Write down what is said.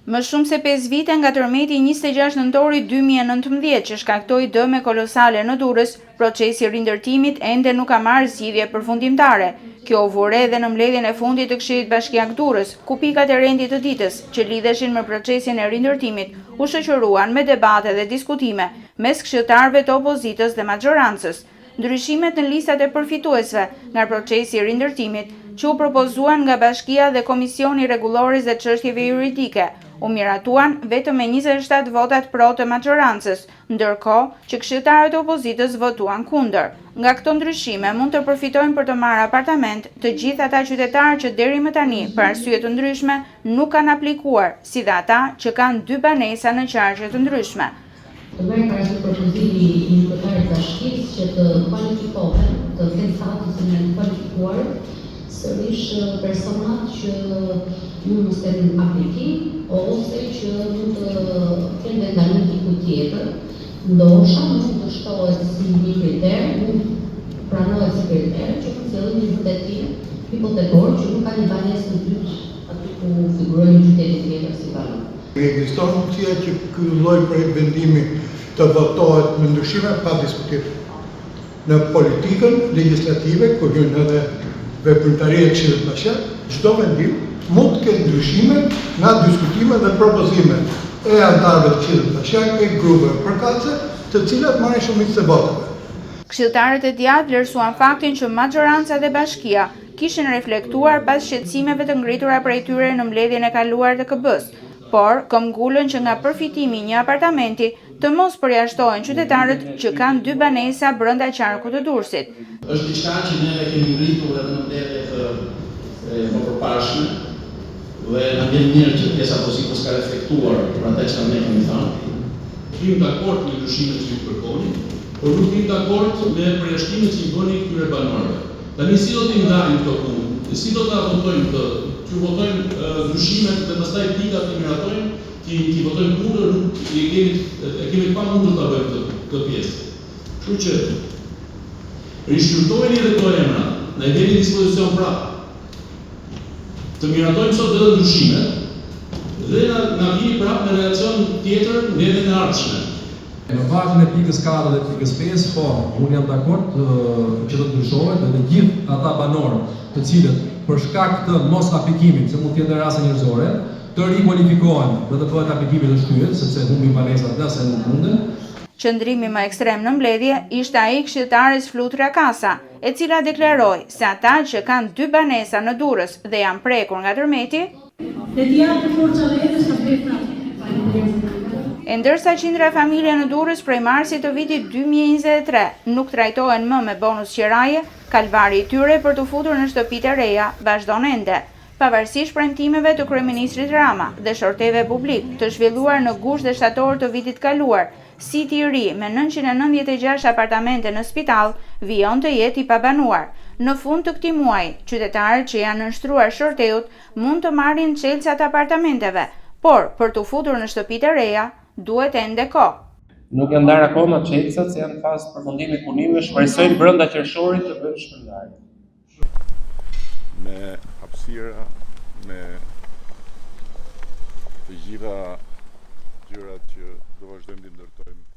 Më shumë se 5 vite nga tërmeti i 26 nëntorit 2019 që shkaktoi dëme kolosale në Durrës, procesi i rindërtimit ende nuk ka marrë zgjidhje përfundimtare. Kjo u vu re edhe në mbledhjen e fundit të Këshillit Bashkiak Durrës, ku pikat e rendit të ditës që lidheshin me procesin e rindërtimit u shoqëruan me debate dhe diskutime mes këshilltarëve të opozitës dhe maxhorancës. Ndryshimet në listat e përfituesve nga procesi i rindërtimit, që u propozuan nga Bashkia dhe Komisioni i Rregullores dhe Çështjeve Juridike, u miratuan vetëm me 27 votat pro të maxhorancës, ndërkohë që këshilltarët e opozitës votuan kundër. Nga këto ndryshime mund të përfitojnë për të marrë apartament të gjithë ata qytetarë që deri më tani, për arsye të ndryshme, nuk kanë aplikuar, si dhe ata që kanë dy banesa në qarqe të ndryshme. Të merret parasysh propozimi i një kryetari të bashkisë që të kualifikohen, të kenë statusin e të kualifikuarit, sërish personat që mund mos kenë aplikim ose që mund të kenë vendbanim diku tjetër, ndoshta mund të shtohet si një kriter, mund të pranohet si kriter që të sjellin një vërtetim hipotekor që nuk ka një banesë të dytë aty ku figurojnë në qytetin tjetër si banor. Ekziston mundësia që ky lloj projektvendimi të votohet me ndryshime pa diskutim. Në politikën legjislative, ku hyn edhe veprimtaria e Këshillit Bashkiak, çdo vendim mund të ketë ndryshime nga diskutime dhe propozime e anëtarëve të Këshillit Bashkiak e grupeve përkatëse, të cilat marrin shumicën e votave. Këshilltarët e djathtë vlerësuan faktin që maxhoranca dhe bashkia kishin reflektuar pas shqetësimeve të ngritura prej tyre në mbledhjen e kaluar të KB-së, por këmbëngulën që nga përfitimi i një apartamenti të mos përjashtohen qytetarët që kanë dy banesa brenda qarkut të Durrësit. Është diçka që ne e kemi ngritur edhe në mbledhje të mëpërparshme dhe na vjen mirë që pjesa e opozitës ka reflektuar për atë çka ne kemi thënë. Jemi dakord me ndryshimet që ju kërkoni, por nuk jemi dakord me përjashtimet që i bëni këtyre banorëve. Tani si do t'i ndajmë këto punë, si do ta votojmë këtë, t'ju votojmë ndryshimet dhe pastaj pikat t'i miratojmë, t'i t'i votojmë kundër, nuk e kemi e kemi të pamundur ta bëjmë këtë këtë pjesë. Kështu që rishqyrtojeni edhe këto emra, na i veni në dispozicion prapë. Të miratojmë sot vetëm ndryshimet dhe na na vini prapë me relacion tjetër mbledhjen e ardhshme. Në bazën e pikës 4 dhe pikës 5, po, unë jam dakord që të ndryshohet dhe të gjithë ata banorë të cilët për shkak të mos aplikimit, se mund të jetë raste njerëzore, të rikualifikohen dhe të bëhet aplikimi të shtyhet, sepse humbin banesat nëse nuk munden. Qëndrimi më ekstrem në mbledhje ishte ai i këshilltares Flutura Kasa, e cila deklaroi se ata që kanë dy banesa në Durrës dhe janë prekur nga tërmeti, Le t'i japë forca vetes ta bëjë prapë. Faleminderit. E ndërsa qindra familje në Durrës prej marsit të vitit 2023 nuk trajtohen më me bonus qiraje, kalvari i tyre për t'u futur në shtëpitë e reja vazhdon ende. Pavarësisht premtimeve të kryeministrit Rama dhe shorteve publik të zhvilluar në gusht dhe shtator të vitit kaluar, Siti i ri me 996 apartamente në Spitall vijon të jetë i pabanuar. Në fund të këtij muaji, qytetarët që janë nënshtruar shorteut mund të marrin çelësat e apartamenteve, por për t'u futur në shtëpitë e reja duhet ende kohë. Nuk janë ndarë akoma çelësat se janë në fazë përfundimi punimesh, shpresojmë brenda qershorit të bëjmë shpërndarjen. Me hapësira, me të gjitha gjërat që do vazhdojmë të ndërtojmë.